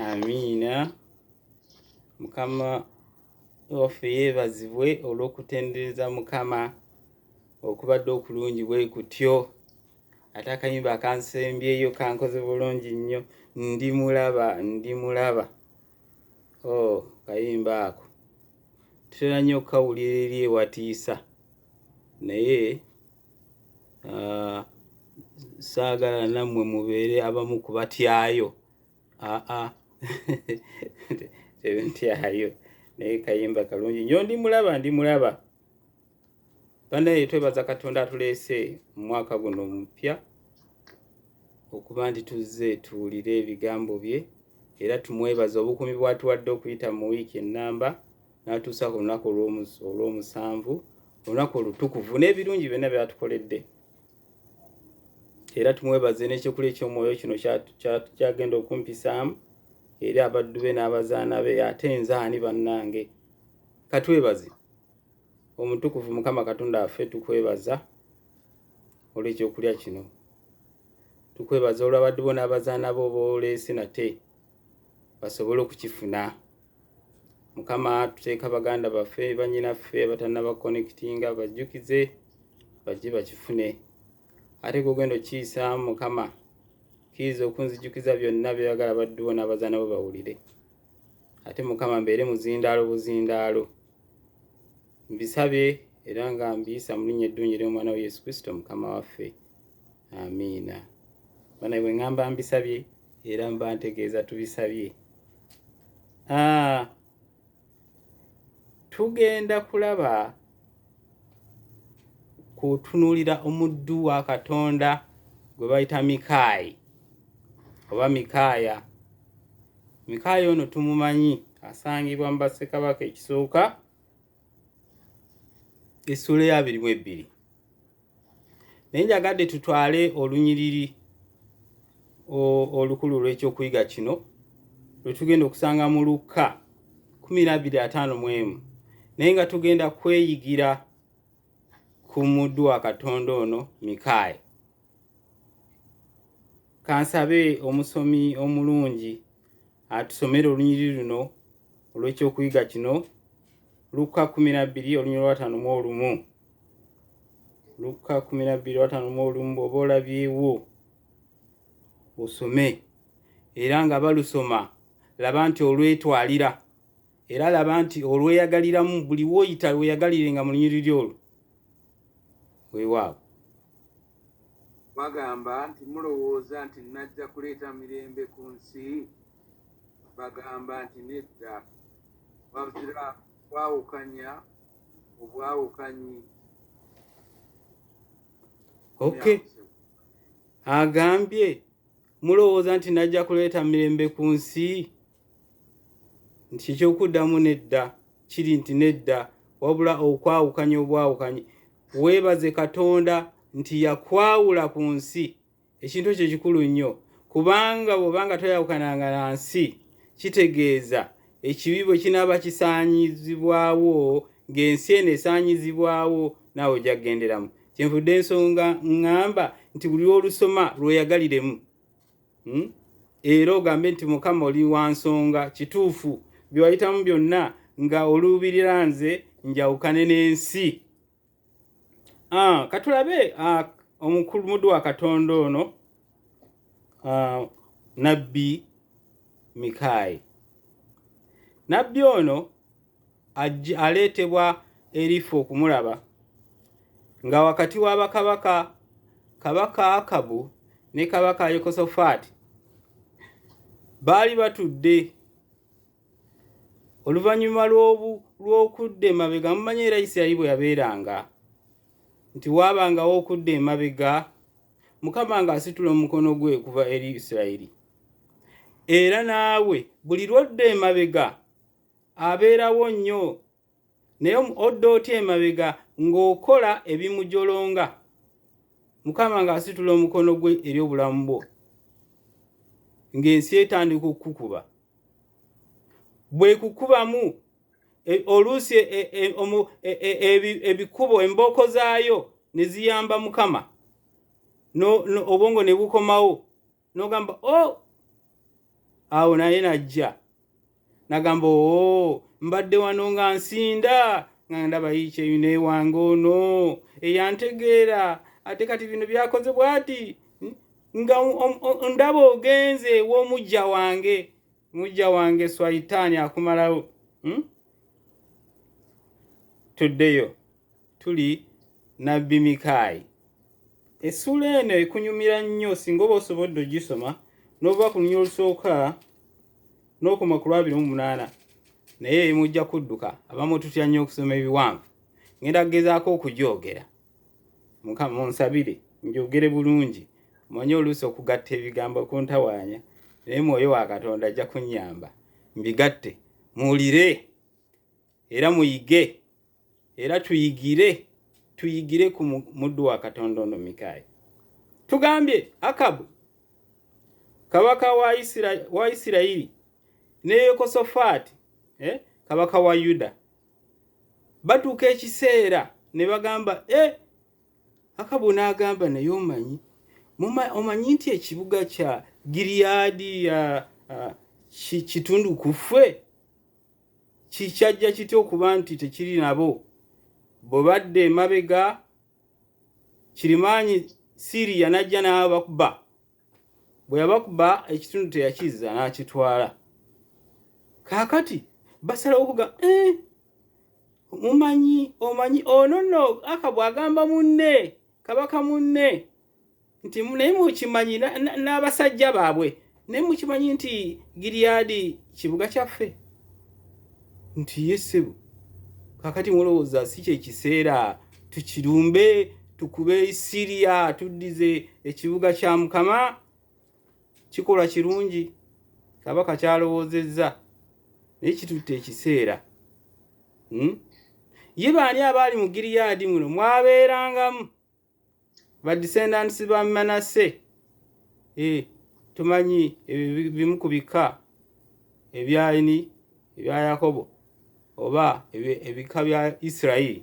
Amiina. Mukama waffe yeebazibwe olw'okutendereza Mukama okubadde okulungi bwe kutyo. Ate akayimba akansembyeyo kankoze bulungi nnyo. Ndi mulaba, ndi mulaba. Oh, kayimba ako tutera nnyo okukawulira eri ewatiisa naye ah, saagala nammwe mubeere abamu ku batyayo. Aa tebintyayo naye kayimba kalungi nyo. Ndi mulaba, ndi mulaba. Banaye twebaza Katonda atuleese mu mwaka guno omupya okuba nti tuzze tuwulire ebigambo bye, era tumwebaza obukuumi bwatuwadde okuyita mu wiiki ennamba n'atuusa ku lunaku olw'omusanvu, olunaku olutukuvu, n'ebirungi byonna byatukoledde. Era tumwebaze n'ekyokulya eky'omwoyo kino kyagenda okumpisaamu eri abaddu be n'abazaana be. Ate nze ani bannange? Katwebaze omutukuvu Mukama Katonda waffe. Tukwebaza olw'ekyokulya kino, tukwebaza olw'abaddu bo n'abazaana bo booleese nate basobole okukifuna. Mukama, tuteeka baganda baffe, banyinaffe abatannaba connectinga, bajjukize bajje bakifune. Ate gogenda okiyisaamu, Mukama, kkiriza okunzijukiza byonna byeyagala baddu bo n'abazaana bo bawulire. Ate Mukama, mbeere muzindaalo buzindaalo. Mbisabye era nga mbiyisa mu linnya eddungi ery'omwana we Yesu Kristo Mukama waffe, amiina. Bana bwe ŋŋamba mbisabye, era mba ntegeeza tubisabye. Ah, tugenda kulaba kutunuulira omuddu wa Katonda gwe bayita Mikaayi oba Mikaaya. Mikaaya ono tumumanyi, asangibwa mu Bassekabaka ekisooka essuula eya 22, naye njagadde tutwale olunyiriri olukulu olw'ekyokuyiga kino lwe tugenda okusanga mu Lukka 12:51, naye nga tugenda kweyigira ku muddu wa Katonda ono Mikaayi. Kansabe omusomi omulungi atusomere olunyiriri luno olw'ekyokuyiga kino, Lukka 12 olunyiriri lwataano mu olumu. Lukka 12:51. Bw'oba olabyewo osome, era nga balusoma laba nti olwetwalira, era laba nti olweyagaliramu. Buli woyita weyagalire nga mu lunyiriri olwo. Weewaawo. Bagamba nti, "Mulowooza nti najja kuleeta mirembe ku nsi? Bagamba nti nedda, wazira kwawukanya obwawukanyi." Okay, agambye, "Mulowooza nti najja kuleeta mirembe ku nsi?" Nti ekyokuddamu nedda, kiri nti nedda, wabula okwawukanya obwawukanyi. Weebaze Katonda nti yakwawula ku nsi. Ekintu ekyo kikulu nnyo, kubanga bw'obanga toyawukananga na nsi, kitegeeza ekibi bwe kinaaba kisaanyizibwawo, ng'ensi eno esaanyizibwawo, naawe ojja kugenderamu. Kyenvudde ensonga ŋŋamba nti buli lw'olusoma lweyagaliremu, Era ogambe nti, "Mukama, oli wa nsonga. Kituufu bye wayitamu byonna nga oluubirira nze njawukane n'ensi." Ah, katulabe ah, omukulu muddu wa Katonda ono, ah, nabbi Mikaayi. Nabbi ono aleetebwa erife okumulaba nga wakati wa bakabaka, Kabaka Akabu ne Kabaka Yekosofaati, baali batudde oluvannyuma lw'okudda emabega. Mumanyi era Isirayiri bwe yabeeranga nti waabangawo okudda emabega, Mukama ng'asitula omukono gwe okuva eri Isirayiri. Era naawe buli lw'odda emabega abeerawo nnyo, naye odda otya emabega ng'okola ebimujolonga, Mukama ng'asitula omukono gwe eri obulamu bwo, ng'ensi etandika okukukuba. Bwekukubamu oluusi ebikubo, embooko zaayo ne ziyamba Mukama, obwongo ne bukomawo n'ogamba, "O oh, Awo naye najja nagamba, oo, mbadde wano nga nsinda nga ndaba yikyeyune wange ono eyantegeera, ate kati bino byakoze bwati nga ndaba ogenze ew'omujja wange, mujja wange swayitaani akumalawo. Tuddeyo, tuli nabbi Mikaayi. Essuula eno ekunyumira nnyo singa oba osobodde ogisoma n'ova ku lunya olusooka n'okoma ku lwa 28, naye mujja kudduka. Abamu tutya nnyo okusoma ebiwanvu. Ngenda kugezaako okugyogera, Mukama munsabire njogere bulungi. Manye oluusi okugatta ebigambo kuntawaanya, naye Mwoyo wa Katonda ajja kunnyamba mbigatte, muwulire era muyige era tuyigire ku muddu wa Katonda ono Mikaayi. Tugambye Akabu kabaka wa Isirayiri ne Yekosofaati, kabaka wa Yuda, batuuka ekiseera ne bagamba, Akabu n'agamba, naye omanyi nti ekibuga kya Giriyaadi kitundu ku ffe? Kikyajja kitya okuba nti tekiri nabo? Bwe badde emabega, kirimaanyi Siriya n'ajja n'abakuba. Bwe yabakuba, ekitundu teyakizza, n'akitwala. Kaakati basalawo okuga, mumanyi, omanyi ono nno. Akabu agamba munne, kabaka munne, nti naye mukimanyi n'abasajja baabwe, naye mukimanyi nti Giriyaadi kibuga kyaffe? Nti ye ssebo. Kakati mulowooza si kyekiseera tukirumbe, tukube Siriya, tuddize ekibuga kya Mukama? Kikolwa kirungi kabaka kyalowoozezza, naye kitutte ekiseera. Ye baani abaali mu Giriyaadi? Muno mwabeerangamu ba descendants ba Manase. Tumanyi ebyo bimu ku bika ebyani ebya Yakobo oba ebika bya Isirayiri.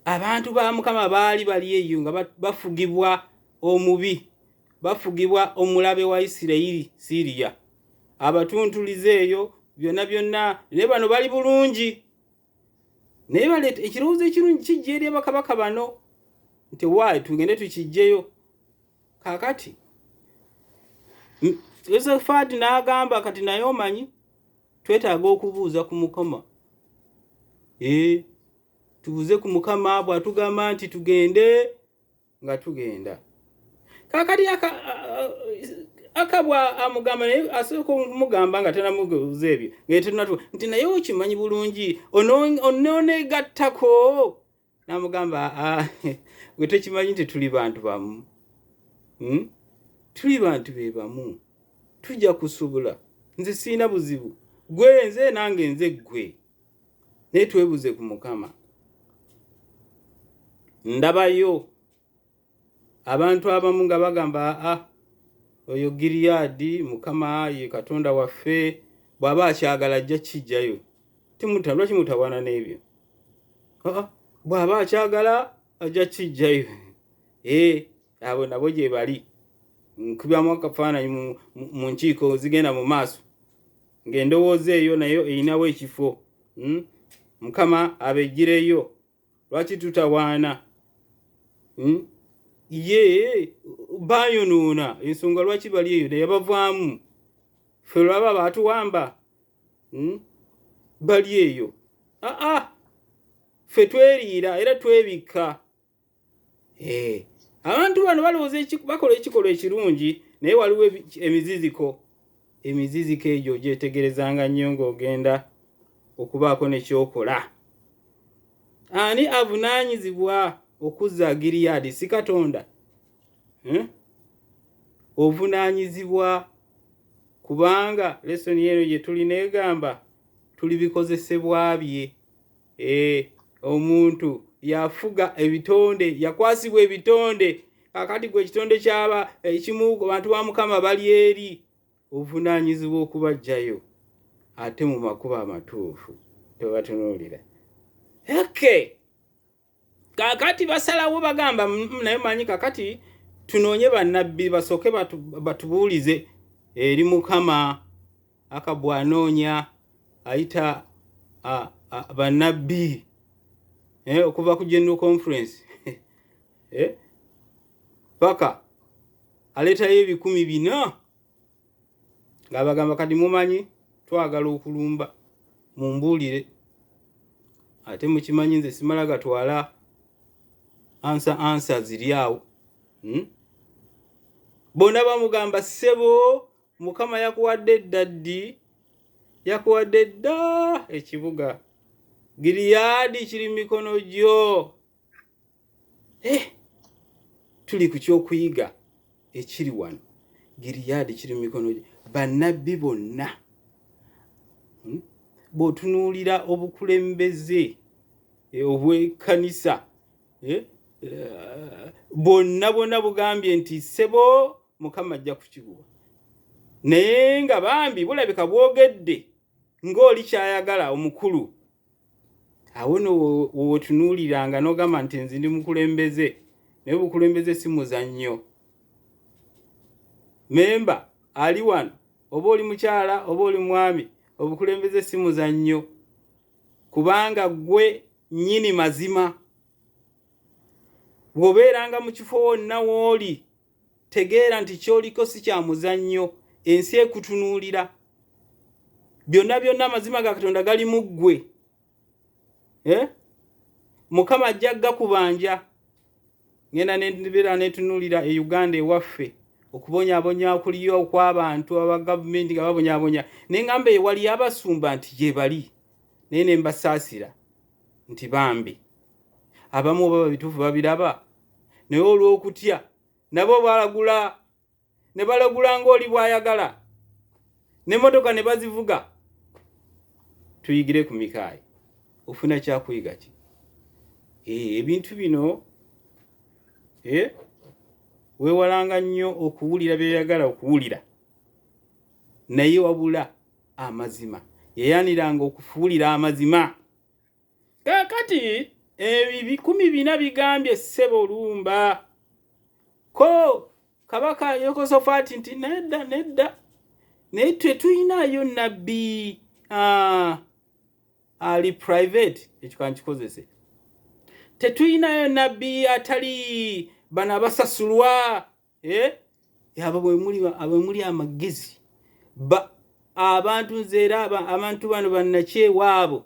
Abantu ba Mukama baali bali eyo nga bafugibwa omubi, bafugibwa omulabe wa Isirayiri, Siriya, abatuntuliza eyo byonna byonna, naye bano bali bulungi. Naye baleeta ekirowoozo ekirungi, kijja eri abakabaka bano nti waayi, tugende tukiggyeyo. Kaakati Yosefaati n'agamba, kati naye omanyi twetaaga okubuuza ku Mukama. Ee, tubuuze ku Mukama, bw'atugamba nti tugende, nga tugenda. Kaakati Akabu amugamba, naye asooka okumugamba nga tanamubuuza ebyo nga tetunatu, nti naye okimanyi bulungi onooneegattako? N'amugamba, "Ah, gwe tokimanyi nti tuli bantu bamu? Tuli bantu be bamu, tujja kusobola. Nze siina buzibu, gwe nze nange nze ggwe, naye twebuze ku Mukama." Ndabayo abantu abamu nga bagamba, aa, oyo Giriyaadi Mukama ye Katonda waffe, bw'aba akyagala ajja kijjayo. Timuta, lwaki mutawaana n'ebyo? Aa, bw'aba akyagala ajja kijjayo. Ee, abo nabo gye bali. Nkubyamu akafaananyi mu nkiiko zigenda mu maaso ng'endowooza eyo nayo erinawo ekifo. Mukama abeggireyo. Lwaki tutawaana? Ye bayonoona, ensonga lwaki bali eyo, naye bavaamu. Ffe lwaba baatuwamba. Bali eyo. Aa, ffe tweriira era twebikka. Abantu bano balowooza bakola ekikolwa ekirungi, naye waliwo emiziziko. Emiziziko egyo ogyetegerezanga nnyo ng'ogenda okubaako nekyokola. Ani avunaanyizibwa okuzza Giriyaadi? Si Katonda? Ovunaanyizibwa, kubanga lesoni eno gye tulina egamba tuli bikozesebwa bye. Omuntu yafuga ebitonde, yakwasibwa ebitonde. Kakati gwe ekitonde kyaba ekimu, bantu ba Mukama bali eri, ovunaanyizibwa okubaggyayo ate mu makubo amatuufu, tebatunuulira. Okay, kakati basalawo, bagamba, naye manyi, kakati tunoonye bannabbi basooke batubuulize. eri Mukama. Akabu anoonya ayita bannabbi okuva ku General Conference paka aleetayo 4,000 ng'abagamba kati mumanyi twagala okulumba, mumbuulire, ate mukimanyi nze simala gatwala ansa ziri awo. Bonna bamugamba ssebo Mukama yakuwadde dda ddi, yakuwadde dda ekibuga Gileadi kiri mu mikono gyo. Tuli ku kyokuyiga ekiri wano. Gileadi kiri mu mikono gyo. Bannabbi bonna bw'otunuulira obukulembeze obw'ekkanisa bonna bonna bugambye nti ssebo Mukama ajja kukiguwa, naye nga bambi bulabika bwogedde ng'oli kyayagala omukulu. Awo no wetunuuliranga n'ogamba nti nze ndi mukulembeze, naye obukulembeze si muzannyo. Memba ali wano, oba oli mukyala oba oli mwami, obukulembeze si muzannyo, kubanga ggwe nnyini mazima. Bw'obeeranga mu kifo wonna w'oli, tegeera nti ky'oliko si kya muzannyo, ensi ekutunuulira. Byonna byonna amazima ga Katonda gali mu ggwe. Mukama ajja gakubanja. Ngenda nebeera netunuulira e Uganda ewaffe, okubonyaabonya okuliyo okw'abantu aba gavumenti nga babonyaabonya, ne ngamba ewali abasumba nti gye bali, naye ne mbasaasira nti bambi abamu oba babituufu babiraba, naye olw'okutya nabo balagula ne balagula ng'oli bw'ayagala, n'emmotoka ne bazivuga. Tuyigire ku Mikaayi. Ofuna kyakuyiga ki? Ebintu bino weewalanga nnyo okuwulira by'oyagala okuwulira, naye wabula amazima. Yeeyaniranga okufuulira amazima. Kaakati ebi 4,000 bigambye ssebo lumba. Ko kabaka Yekosofaati nti nedda nedda, naye tetulinayo nabbi ali private, ekyo kankikozese. Tetulinayo nabbi atali bano abasasulwa. Abo bwe muli amagezi abantu nze era abantu bano bannakyewa abo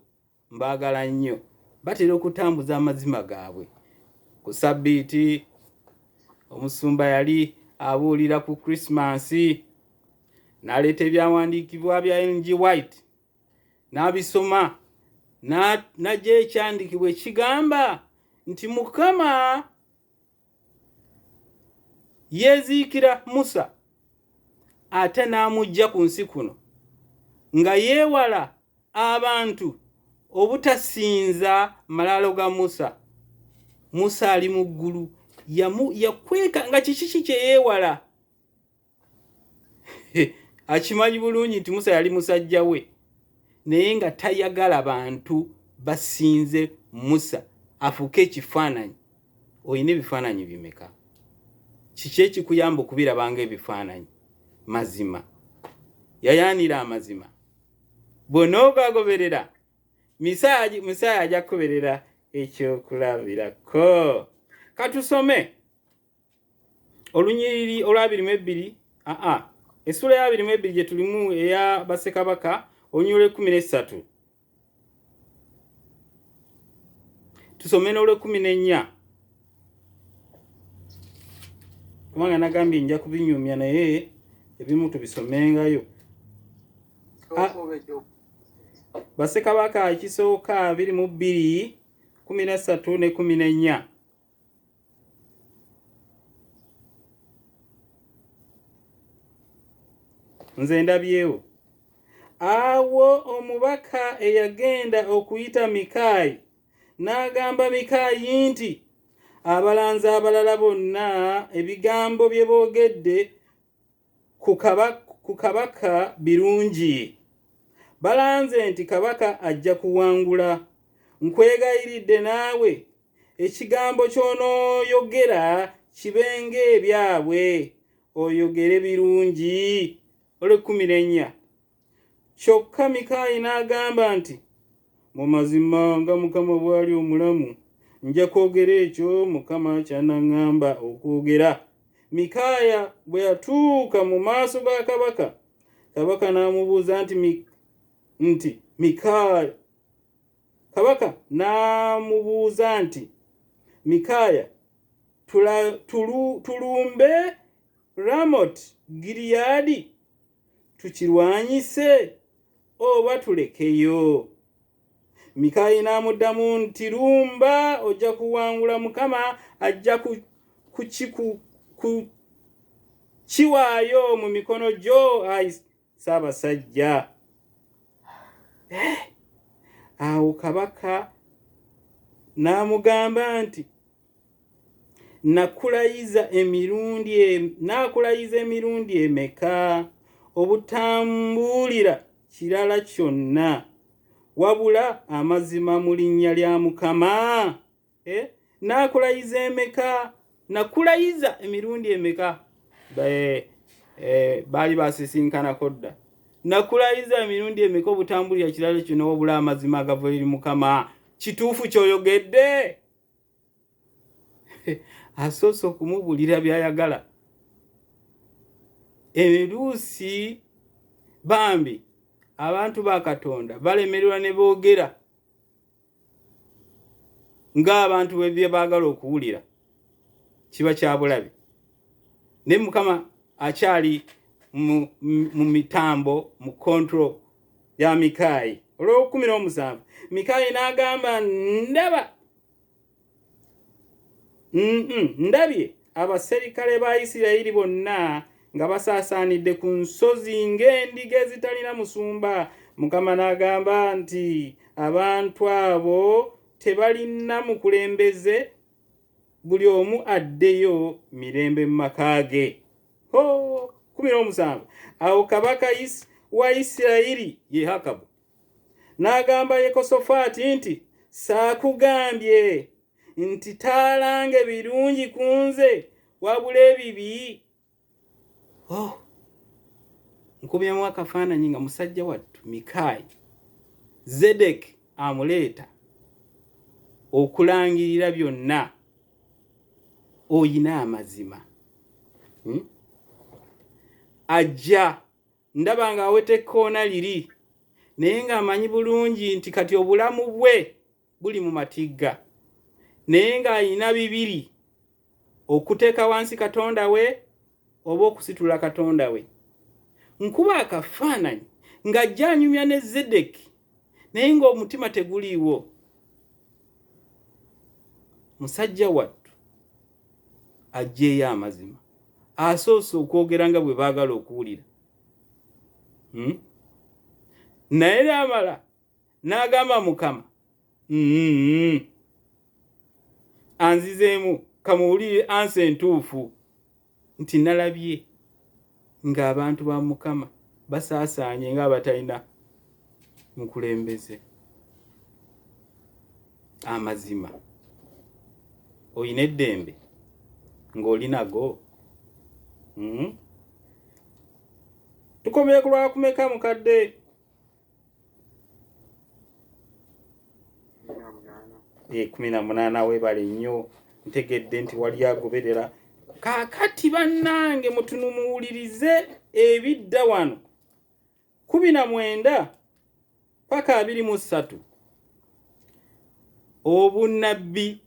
mbaagala nnyo, batera okutambuza amazima gaabwe. Ku sabbiiti omusumba yali abuulira ku Christmas, n'aleeta ebyawandiikibwa bya Ellen G. White n'abisoma, n'ajja ekyandikibwa ekigamba nti Mukama yeeziikira Musa ate n'amuggya ku nsi kuno nga yeewala abantu obutasinza malaalo ga Musa. Musa ali mu ggulu, yakweka nga kiki ki kye yeewala? Akimanyi bulungi nti Musa yali musajja we, naye nga tayagala bantu basinze Musa afuuke ekifaananyi. Olina ebifaananyi bimeka? Kiki ekikuyamba okubirabanga ebifaananyi? Mazima yayaanira amazima, bw'onoogagoberera Misaaya ajja kukuberera ekyokulabirako. Katusome olunyiriri olwabiri mu ebbiri, aa essula ya 22 gye tulimu eya bassekabaka, olunyiriri olw'ekkumi n'essatu, tusome n'olw'ekkumi n'ennya, kubanga nagambye nja kubinyumya, naye ebimu tubisomengayo. Bassekabaka ekisooka 22, 13 ne 14. Nze ndabyewo awo omubaka eyagenda okuyita Mikaayi n'agamba Mikaayi nti abalanzi abalala bonna ebigambo bye boogedde ku kabaka birungi, balanze nti kabaka ajja kuwangula. Nkwegayiridde naawe ekigambo ky'onooyogera kibe ng'ebyabwe, oyogere birungi. Olw'ekkumi n'ennya, kyokka Mikaayi n'agamba nti, Mu mazima nga Mukama bw'ali omulamu, nja kwogera ekyo Mukama ky'anaŋŋamba okwogera. Mikaaya bwe yatuuka mu maaso ga kabaka, kabaka n'amubuuza nti, nti Mikaaya kabaka n'amubuuza nti, Mikaaya, tulumbe Ramoti Gileadi tukirwanyise oba tulekeyo? Mikayi n'amuddamu nti, Lumba, ojja kuwangula, Mukama ajja kukiwaayo mu mikono gyo, ayi Ssaabasajja. Eh, awo kabaka n'amugamba nti, Nakulayiza emirundi naakulayiza emirundi emeka obutambuulira kirala kyonna wabula amazima mu linnya lya Mukama? Eh? Naakulayiza emeka? Nakulayiza emirundi emeka? Eh, baali basisinkanako dda. Nakulayiza emirundi emeka obutambulira kirala kyonna wabula amazima agava eri Mukama? Kituufu ky'oyogedde? Asoose okumubuulira by'ayagala. Emiruusi bambi abantu ba Katonda balemererwa ne boogera ng'abantu bye baagala okuwulira, kiba kya bulabe. Naye Mukama akyali mu mitambo, mu control ya Mikaayi. Olw'okumi n'omusanvu, Mikaayi n'agamba, ndaba ndabye abaserikale ba Isirayiri bonna nga basaasaanidde ku nsozi ng'endiga ezitalina musumba. Mukama n'agamba nti, abantu abo tebalina mukulembeze, buli omu addeyo mirembe mu maka ge. Ho, 17, awo kabaka wa Isirayiri ye Akabu n'agamba Yekosofaati nti, saakugambye nti taalange birungi ku nze wabula ebibi? Oh, nkubyamu akafaananyi nga musajja wattu Mikaayi, Zedek amuleeta okulangirira byonna, oyina amazima, Ajja ndaba ng'aweta ekkoona liri, naye ng'amanyi bulungi nti kati obulamu bwe buli mu matigga, naye ng'alina bibiri: okuteeka wansi Katonda we oba okusitula Katonda we. Nkuba akafaananyi ng'ajja anyumya ne Zedeki, naye ng'omutima teguliiwo. Musajja wattu aggyeeyo amazima, asoose okwogera nga bwe baagala okuwulira, Naye n'amala n'agamba Mukama, anzizeemu kamuwulire ansa entuufu nti nalabye ng'abantu ba Mukama basaasaanye ng'abatalina mukulembeze. Amazima, olina eddembe ng'oli nago, Tukomye ku lwakumeka, mukadde? 18. Weebale nnyo, ntegedde nti wali agoberera. Kaakati bannange, mutunumuwulirize ebidda wano, 19 paka 23, obunnabbi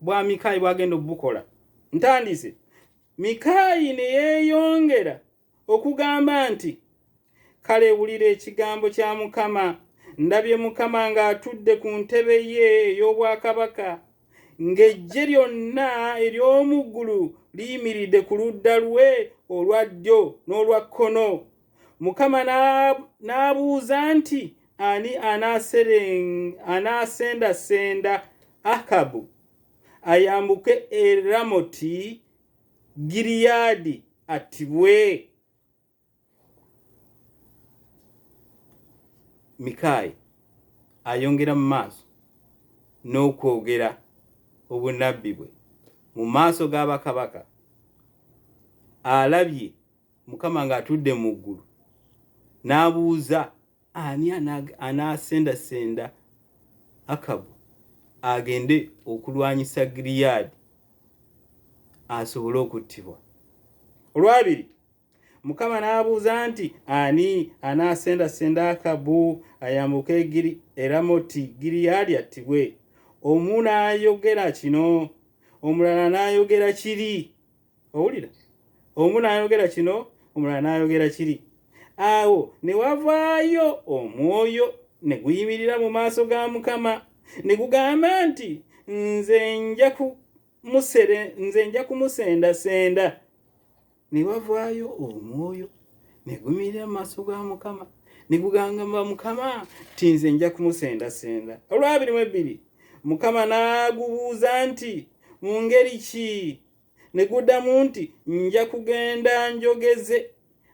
bwa Mikaayi bwagenda obukola. Ntandise. Mikaayi ne yeeyongera okugamba nti, Kale wulira ekigambo kya Mukama. Ndabye Mukama ng'atudde ku ntebe ye ey'obwakabaka, ng'eggye lyonna ery'omu ggulu liyimiridde ku ludda lwe olwa ddyo n'olwa kkono. Mukama n'abuuza nti, ani anaasendasenda Akabu ayambuke e Ramoti Gileadi attibwe? Mikaayi ayongera mu maaso n'okwogera obunnabbi bwe mu maaso g'abakabaka. Alabye Mukama ng'atudde mu ggulu. N'abuuza ani anaasendasenda Akabu agende okulwanyisa Gireyaadi asobole okuttibwa. Olwabiri Mukama n'abuuza nti, Ani anaasendasenda Akabu ayambuke e Ramoti Gireyaadi attibwe? Omu n'ayogera kino, omulala n'ayogera kiri. Owulira? Omu n'ayogera kino, omulala n'ayogera kiri. Awo ne wavaayo omwoyo ne guyimirira mu maaso ga Mukama ne gugamba nti, Nze nja nze nja kumusendasenda. Ne wavaayo omwoyo ne guyimirira mu maaso ga Mukama ne gugamba Mukama nti, Nze nja kumusendasenda. Olwabiri mu ebbiri Mukama n'agubuuza nti, Mu ngeri ki? Ne guddamu nti, Nja kugenda njogeze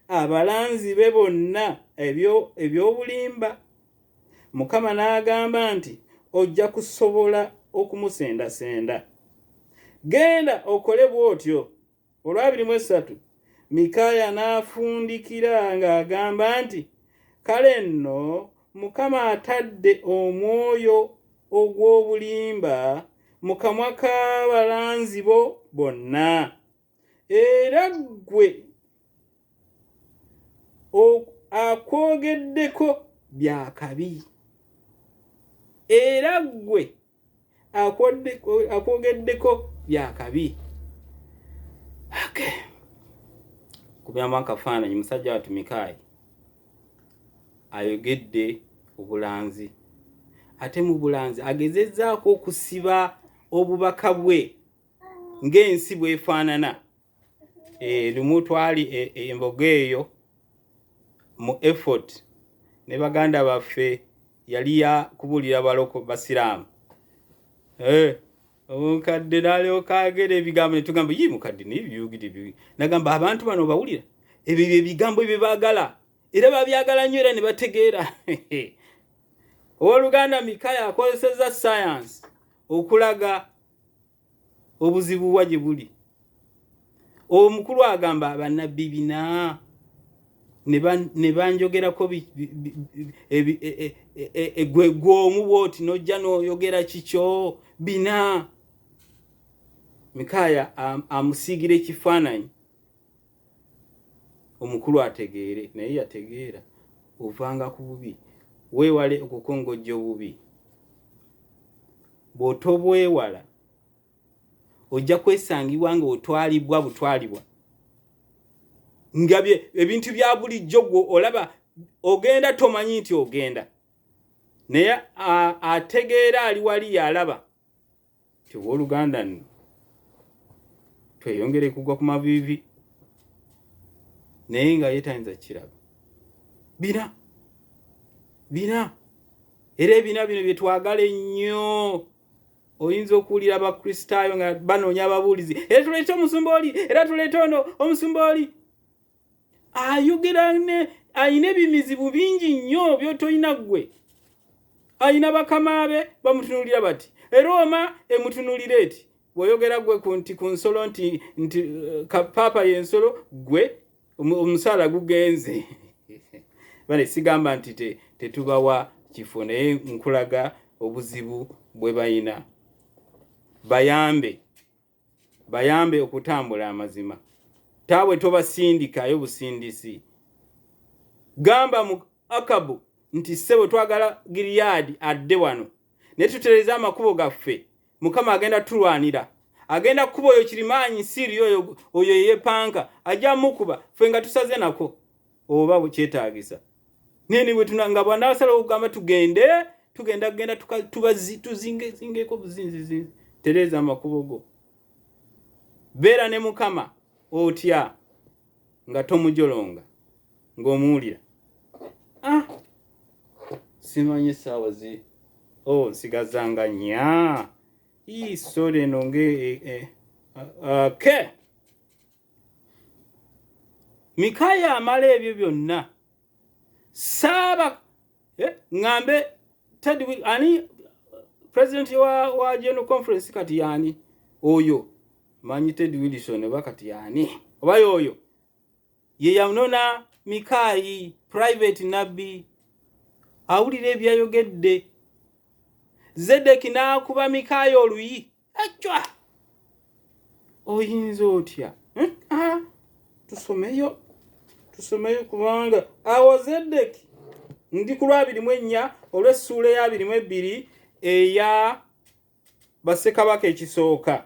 abalanzi be bonna eby'obulimba. Mukama n'agamba nti, Ojja kusobola okumusendasenda. Genda okole bw'otyo. Olwabiri mu esatu Mikaaya n'afundikira ng'agamba nti, Kale nno Mukama atadde omwoyo ogw'obulimba mu kamwa k'abalanzi bo bonna, era ggwe akwogeddeko bya kabi, era ggwe akwogeddeko bya kabi. Okay. Kubyamu akafaananyi musajja wattu Mikaayi ayogedde obulanzi, ate mu bulanzi agezezzaako okusiba obubaka bwe ng'ensi bw'efaanana. Lumu twali embogo eyo mu effort ne baganda baffe, yali ya kubuulira baloko basiraamu. Omukadde n'alyoka agera ebigambo ne tugamba, yii mukadde, naye byogere ebyo. Nagamba abantu bano bawulira ebyo bye bigambo bye baagala, era babyagala nnyo era ne bategeera. Owooluganda Mikaya akozesezza sayansi okulaga obuzibu wa gye buli. Omukulu agamba bannabbi bina ne banjogerako gwe gwomu bwoti n'ojja n'oyogera kikyo bina. Mikaaya amusiigira ekifaananyi omukulu ategeere, naye yategeera. Ovanga ku bubi, weewale okukongojja obubi. Bw'otobwewala ojja kwesangibwa ng'otwalibwa butwalibwa nga ebintu bya bulijjo gwe olaba ogenda tomanyi nti ogenda, naye ategeera ali wali yalaba nti owooluganda nno tweyongere kugwa ku maviivi, naye nga ye tayinza kukiraba. Bina bina, era ebina bino bye twagala ennyo. Oyinza okuwulira Abakristaayo nga banoonya ababuulizi, era tuleete omusumba oli, era tuleete ono omusumba oli ayogera ne alina ebimizibu bingi nnyo by'otolina ggwe. Alina bakama be bamutunuulira bati, Rooma emutunuulira eti. Bw'oyogera ggwe ku nti ku nsolo nti nti paapa y'ensolo, ggwe omusaala gugenze. Bale sigamba nti tetubawa kifo, naye nkulaga obuzibu bwe balina. Bayambe, bayambe okutambula amazima. Taabwe tobasindikayo busindisi. Gamba mu Akabu nti ssebo twagala Gileadi adde wano, naye tutereeze amakubo gaffe. Mukama agenda tulwanira, agenda kukuba oyo kirimaanyi Siiri oyo, oyo eyepanka ajja mukuba, ffe nga tusaze nako oba bwekyetaagisa. Nene bwe tuna nga bw'anaasalawo okugamba tugende, tugenda kugenda tuzingezingeko buzinzizinzi. Tereeza amakubo go, beera ne Mukama otya nga tomujolonga ng'omuwulira. Simanyi essaawa zi oh, nsigazanga nnya. Ii, sorry, eno nge okay. Mikaya amala ebyo byonna saaba ŋŋambe Ted ani president wa General Conference kati yani oyo manyi Ted Wilson oba kati yani oba yoyo ye yanona Mikaayi private nabbi awulira ebyayogedde. Zedeki n'akuba Mikaaya oluyi. Acwa! Oyinza otya? Hmm? Ah, tusomeyo tusomeyo kubanga awo Zedeki ndi ku lwabiri mu ennya olw'essuula ey'abiri mu ebbiri eya Bassekabaka ekisooka.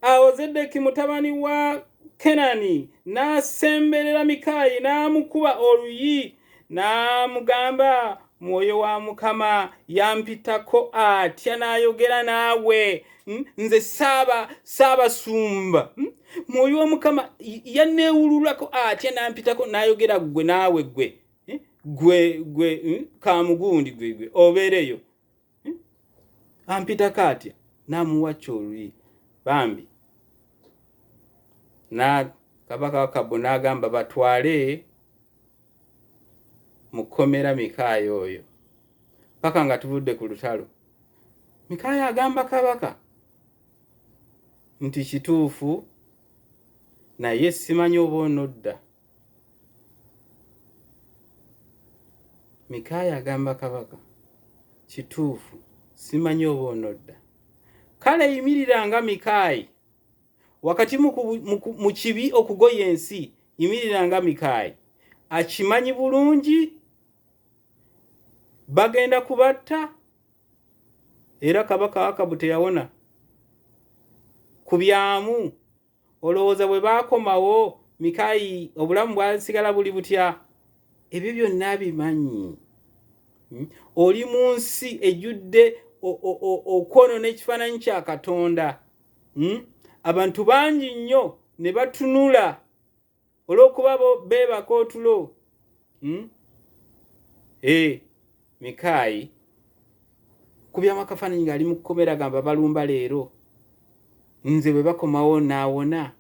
Awo Zedeki mutabani wa Kenani n'asemberera Mikaayi n'amukuba oluyi n'amugamba, Mwoyo wa Mukama yampitako atya n'ayogera naawe? Hmm? Nze saaba saabasumba. Hmm? Mwoyo wa Mukama yanneewululako atya n'ampitako n'ayogera ggwe naawe ggwe hmm? gwe gwe kamugundi gwe gwe obeereyo hmm? Ampitako atya n'amuwa kyoluyi bambi na kabaka Akabu n'agamba batwale mu kkomera Mikaaya oyo paka nga tuvudde ku lutalo. Mikaaya agamba kabaka nti kituufu naye simanyi oba onodda. Mikaaya agamba kabaka, kituufu, simanyi oba onodda. Kale yimirira nga Mikaayi wakati mu kibi okugoya ensi, yimirira nga Mikaayi akimanyi bulungi bagenda kubatta. Era kabaka Akabu teyawona ku byamu. Olowooza bwe baakomawo Mikayi obulamu bwasigala buli butya? Ebyo byonna abimanyi. Hmm? Oli mu nsi ejjudde okwonoona ekifaananyi kya Katonda. Hmm? Abantu bangi nnyo ne batunula olw'okuba bo beebaka otulo. Hmm? Eh, Mikaayi kubyamu akafaananyi ng'ali mu kkomera gamba balumba leero nze bwe bakomawo naawona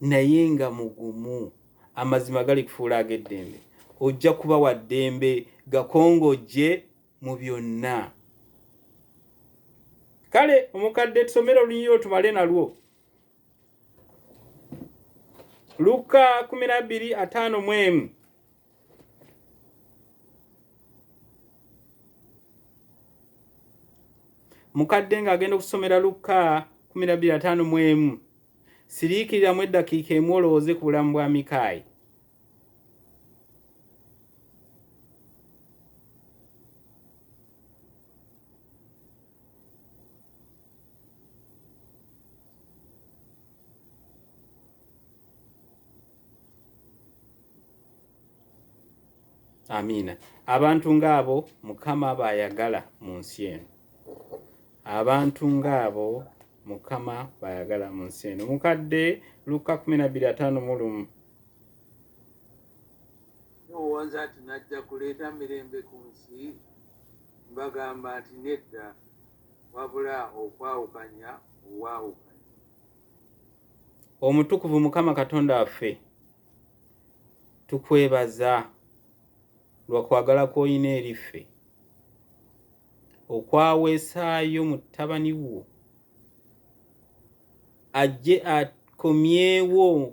naye nga mugumu amazima gali kufuula ag'eddembe ojja kuba wa ddembe gakongojje mu byonna kale omukadde tusomere olunyiriro tumale nalwo Luka 12:51. Mukadde ng'agenda okusomera Luka 12:51. Siriikiriramu eddakiika emu olowooze ku bulamu bwa Mikaayi. Amiina. Abantu ng'abo Mukama bayagala mu nsi eno. Abantu ng'abo Mukama bayagala mu nsi eno. Mukadde Luka 12:51. Mulowooza nti najja kuleeta mirembe ku nsi? Mbagamba nti nedda, wabula okwawukanya obwawukanyi. Omutukuvu Mukama Katonda waffe, tukwebaza lwa kwagala kw'olina eri ffe, okwaweesaayo mutabani wo ajje akomyewo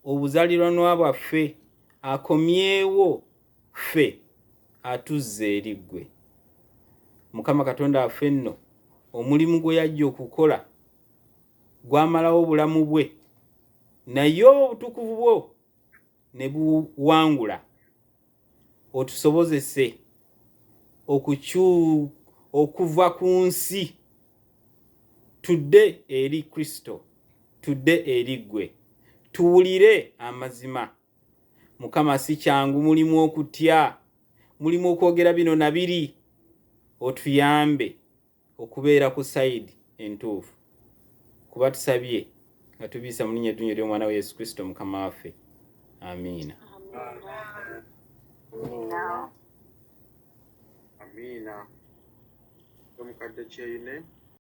obuzaliranwa bwaffe, akomyewo ffe atuzze eri ggwe. Mukama Katonda waffe nno omulimu gwe yajja okukola gwamalawo obulamu bwe, naye obutukuvu bwo ne buwangula, otusobozese okuva ku nsi tudde eri Kristo, tudde eri ggwe, tuwulire amazima. Mukama, si kyangu, mulimu okutya, mulimu okwogera bino na biri. Otuyambe okubeera ku sayidi entuufu, kuba tusabye nga tubiyisa mu linnya eddungi ery'Omwana we Yesu Kristo Mukama waffe. Amiina. Amiina. Omukadde Kyeyune.